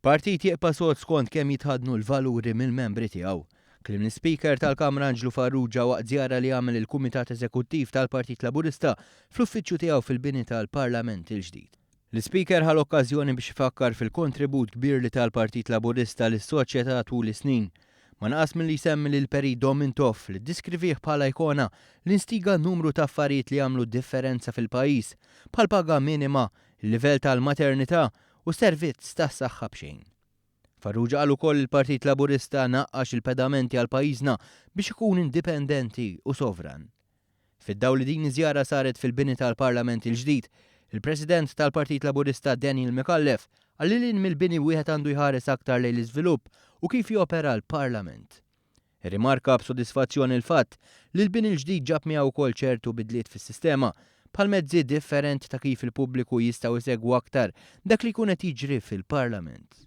Partit jibqa' sod skont kemm jitħaddnu l-valuri mill-membri tiegħu. Kliem l-Ispeaker tal-Kamra Anġlu Farrugia waqt żjara li għamel il-Kumitat Eżekuttiv tal-Partit Laburista fl-uffiċċju tiegħu fil-bini tal-Parlament il-ġdid. L-Ispeaker ħa l-okkażjoni biex ifakkar fil-kontribut kbir li tal-Partit Laburista lis-soċjetà tul is-snin. Ma naqas milli jsemmi lil Perit Dom Mintoff li ddiskrivih bħala ikona li instiga numru ta' affarijiet li għamlu differenza fil-pajjiż, bħal paga minima, il-livell tal-maternità u servizz tas-saħħa b'xejn. Farrugia qal ukoll li l-Partit Laburista naqqax il-pedamenti għal pajjiżna biex ikun indipendenti u sovran. Fid-dawl li din iż-żjara saret fil-bini tal-Parlament il-ġdid, il-President tal-Partit Laburista Daniel Micallef qal li lil hinn mill-bini wieħed għandu jħares aktar lejn l-iżvilupp u kif jopera l-Parlament. Irrimarka b'sodisfazzjon il-fatt li l-bini l-ġdid ġab miegħu wkoll ċertu bidliet fis-sistema, bħal mezzi differenti ta' kif il-pubbliku jistgħu jsegwu aktar dak li jkun qed jiġri fil-Parlament.